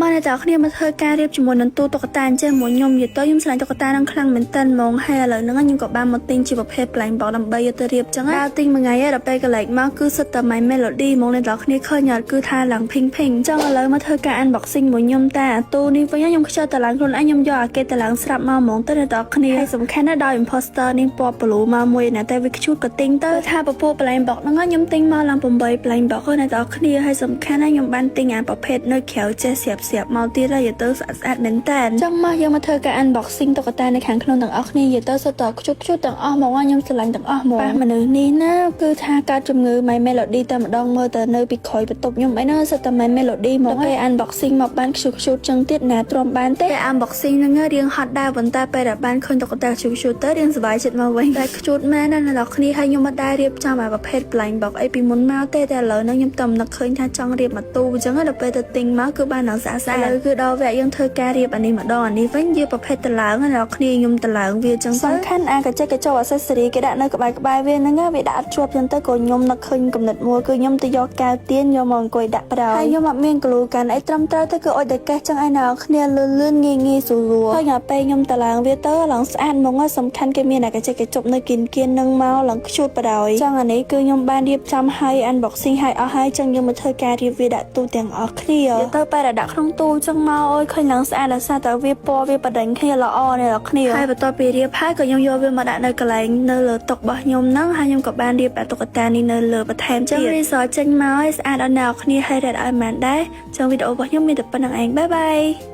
មកអ្នកទាំងអស់គ្នាមកធ្វើការរៀបជាមួយនឹងទូតុក្កតាអញ្ចឹងមួយខ្ញុំនិយាយទៅខ្ញុំស្រឡាញ់តុក្កតានឹងខ្លាំងមែនទែនហ្មងហើយឥឡូវហ្នឹងខ្ញុំក៏បានមកទិញជាប្រភេទ blind box ដើម្បីយកទៅរៀបចឹងដើរទិញមួយថ្ងៃហើយដល់ពេលកន្លែងមកគឺសុទ្ធតែ My Melody ហ្មងអ្នកទាំងអស់គ្នាឃើញអត់គឺថាឡើងភីងភីងចឹងឥឡូវមកធ្វើការ unboxing មួយខ្ញុំតាទូនេះវិញខ្ញុំខ្ជិលតឡើងខ្លួនឯងខ្ញុំយកអាគេតឡើងស្រាប់មកហ្មងទៅអ្នកទាំងអស់គ្នាហើយសំខាន់ណាស់ដោយ imposter នេះពណ៌ blue មកមួយណាតែវាខ្ជូតក៏ទិញទៅថាពពួក blind box ហ្នឹងខ្ញុំទិញមកឡើង8 blind box ហ្នឹងអ្នកទាំងអស់គ្នាហើយសំខាន់ណាស់ខ្ញុំបានទិញអាប្រភេទនៅក្រៅចេះស្រាប់ស្រាប់មកទៀតហើយទៅស្អាតស្អាតមែនតើចឹងមកយើងមកធ្វើការ unboxing តុក្កតានៅខាងក្នុងទាំងអស់គ្នានិយាយទៅសុទ្ធតែខ្ជូតខ្ជូតទាំងអស់ហ្មងខ្ញុំស្រឡាញ់ទាំងអស់ហ្មងប៉ះមនុស្សនេះណាគឺថាកើតជំងឺ My Melody តែម្ដងមើលទៅនៅពីក្រោយបន្ទប់ខ្ញុំអីណាសុទ្ធតែ My Melody ហ្មងពេល unboxing មកបានខ្ជូតខ្ជូតចឹងទៀតណាទ្រាំបានទេពេល unboxing ហ្នឹងរៀងហត់ដែរប៉ុន្តែពេលដែលបានឃើញតុក្កតាខ្ជូតខ្ជូតទៅរៀងសប្បាយចិត្តមកវិញតែខ្ជូតមែនណាអ្នកនរគ្នាហើយខ្ញុំមិនដែររៀបចំអាប្រភេទ blind box អីពីមុនមកទេតែឥឡូវហ្នឹងខ្ញុំតែនឹកឃើញថាចង់រៀបមកទូអញ្ចឹងដល់ពេលទៅទិញមកគឺបានដល់ស្អាតស្អាតឥឡូវគឺដល់វគ្គយើងធ្វើការរៀបអានេះម្ដងអានេះវិញជាប្រភេទតឡើងណាអ្នកនរគ្នាខ្ញុំតឡើងវាអញ្ចឹងសំខាន់អាកញ្ចេះកញ្ចក់ accessory គេដាក់នៅក្បែរក្បែរវាហ្នឹងវាដាក់អត់ជាប់អញ្ចឹងទៅក៏ខ្ញុំនឹកឃើញកំណត់មួយគឺខ្ញុំទៅយកកែវទៀនយកមកអង្គុយដាក់ប្រោយហើយខ្ញុំអត់មាន glue កាន់អីត្រឹមត្រូវទៅគឺអុចតែកេះចឹងឯអ្នកនរគ្នាលឿនលឿនងាយងាយស្រួលហើយដល់ពេលខ្ញុំតឡើងវាទៅឡើងស្អាតហ្មងសំខាន់គេមានអាកញ្ចេះកញ្ចប់នៅគៀនគៀននឹងមកឡើងខ្ជូតប្រោយចឹងអានេះគឺខ្ញុំបានរៀបចំឲ្យ unboxing ឲ្យអស់ហើយចឹងយើងមកធ្វើការរៀបវាដាក់ទូទាំងអស់គ្នាទៅពេលដែលដាក់ក្នុងទូចឹងមកអូយឃើញឡើងស្អាតដោយសារតែវាពណ៌វាបដិញគ្នាល្អអ្នកនរគ្នាហើយបន្ទាប់ពីរៀបហើយក៏ខ្ញុំយកវាមកដាក់នៅកន្លែងនៅលើតុរបស់ខ្ញុំហ្នឹងហើយខ្ញុំក៏បានរៀបដាក់តុក្កតានេះនៅលើបន្ថែមទៀតចឹង result ចេញមកឲ្យស្អាតដល់អ្នកនរគ្នាហើយរ៉ាត់ឲ្យបានដែរចឹងវីដេអូរបស់ខ្ញុំមានតែប៉ុណ្្នឹងឯង bye bye.